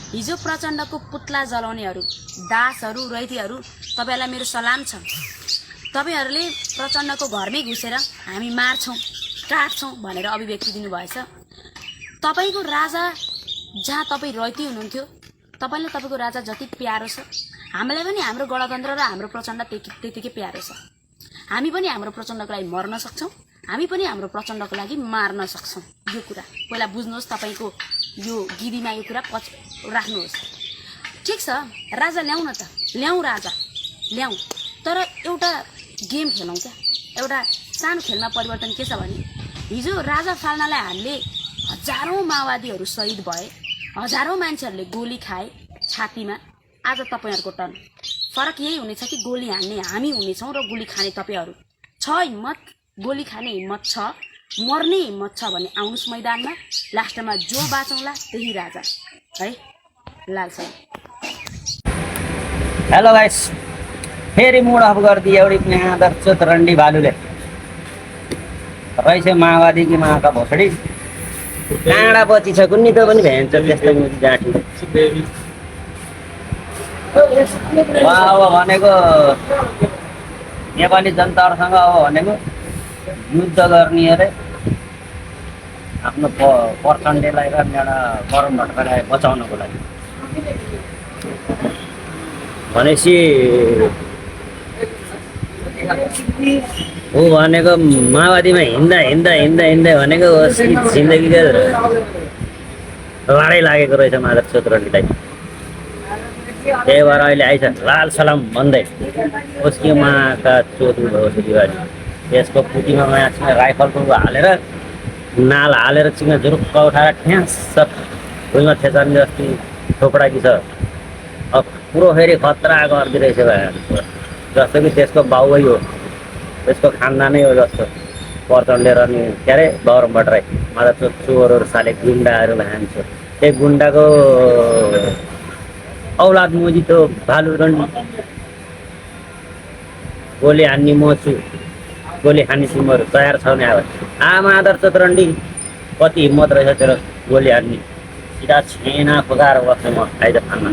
हिजो प्रचण्डको पुतला जलाउनेहरू, दासहरू, रैतीहरू, तपाईहरुलाई मेरो सलाम छ। तपाईहरुले प्रचण्डको घरमै घुसेर हामी मार्छौं, काट्छौं भनेर अभिव्यक्ति दिनुभएछ। तपाईको राजा जहाँ तपाई रैती हुनुहुन्थ्यो, तपाईले तपाईको राजा जति प्यारो छ, हामीलाई पनि हाम्रो गणतन्त्र र हाम्रो प्रचण्ड त्यतिकै प्यारो छ। हामी पनि हाम्रो प्रचण्डको लागि मर्न सक्छौं, हामी पनि हाम्रो प्रचण्डको लागि मार्न सक्छौं। यो कुरा पहिला बुझ्नुहोस्, तपाईको यो गिरीमा यो कुरा राख्नुहोस्। ठीक छ, राजा ल्याउँ न त, ल्याउँ राजा ल्याउँ, तर एउटा गेम खेलौँ क्या। एउटा सानो खेलमा परिवर्तन के छ भने, हिजो राजा फाल्नलाई हामीले हजारौं माओवादीहरू शहीद भए, हजारौं मान्छेहरूले गोली खाए छातीमा। आज तपाईहरुको टर्न। फरक यही हुनेछ कि गोली हान्ने हामी हुनेछौं र गोली खाने तपाईहरु। छ हिम्मत, गोली खाने हिम्मत छ, मर्ने हिम्मत छ भने आउनुस् मैदानमा। लास्टमा जो बाँचौँला त्यही राजा है। लाग्छ। हेलो गाइस, फेरि मुड अफ गरिदिए एउटी पनि आदर्श रन्डी भालुले रहेछ माओवादी कि माका भोसडी काँडा पछि छ कुन्नी त पनि भ्यान्छ त्यस्तै मुजी जाँठी अब भनेको नेपाली जनताहरूसँग अब भनेको युद्ध गर्ने अरे आफ्नो प्रचण्डलाई र एउटा गरम भट्टराईलाई बचाउनको लागि भनेपछि ऊ भनेको माओवादीमा हिँड्दा हिँड्दा हिँड्दा हिँड्दै भनेको जिन्दगीको लडाइँ लागेको रहेछ माधव चोत्रनीलाई। त्यही भएर अहिले आइछ लाल सलाम भन्दै उसकी माका चोरी भयो दिवाली। त्यसको पुटीमा माछा राइफलको हालेर नाल हालेर चिङ्गा जुरुक्क उठाएर ठ्यास भुइँमा थेचार्ने जस्तै थोपडाकी छ। अब पुरो फेरि खतरा गरिदिरहेछ भाइ, जस्तो कि त्यसको बाउै हो, त्यसको खानदानै हो जस्तो प्रचण्डले र नि के अरे गौरम भट्टराई माधव चोरहरू साले गुन्डाहरू हान्छ। त्यही गुन्डाको औलाद मोजी त भालु रन्डी। गोली हान्ने म छु, गोली खाने तिमीहरू तयार छौ नि। अब आमा आदर्श रन्डी कति हिम्मत रहेछ तेरो गोली हान्ने। सिधा छेना खुदाएर बस्छु म आइज खानमा,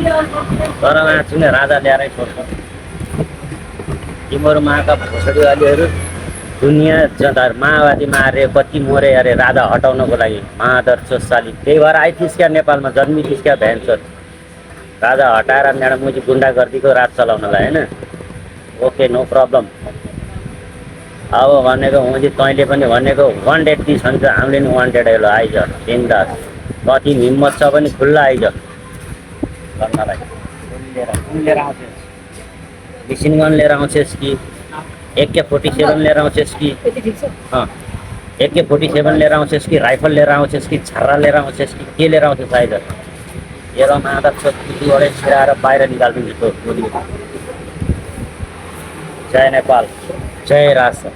तर माछु नि राजा ल्याएरै छोड्छ। तिमीहरू माका भोसडीवालीहरू दुनियाँ जनता माओवादी मारे कति मरे अरे राजा हटाउनको लागि महादर्श साली। त्यही भएर आइथिस् क्या नेपालमा, जन्मिथिस् क्या भ्यान्छ राजा हटाएर म्याडम मुजी गुन्डागर्दीको राज चलाउनलाई होइन। Okay, no problem. अब भनेको मुजी तैँले पनि भनेको 180 छ नि त, हामीले नि 100 ल आइज बिन्दास। कति हिम्मत छ भने खुल्ला आइज गर्नलाई। लिएर आउँछस्, मिसिन गन लिएर आउँछस् कि AK-47 लिएर आउँछस् कि AK-47 लिएर आउँछस् कि राइफल लिएर आउँछस् कि छर्रा लिएर आउँछस् कि के लिएर आउँछस् आइज। हेर माधव चोरीबाट छिराएर बाहिर निकालिदिन्छ गोली। जय नेपाल, जय राष्ट्र।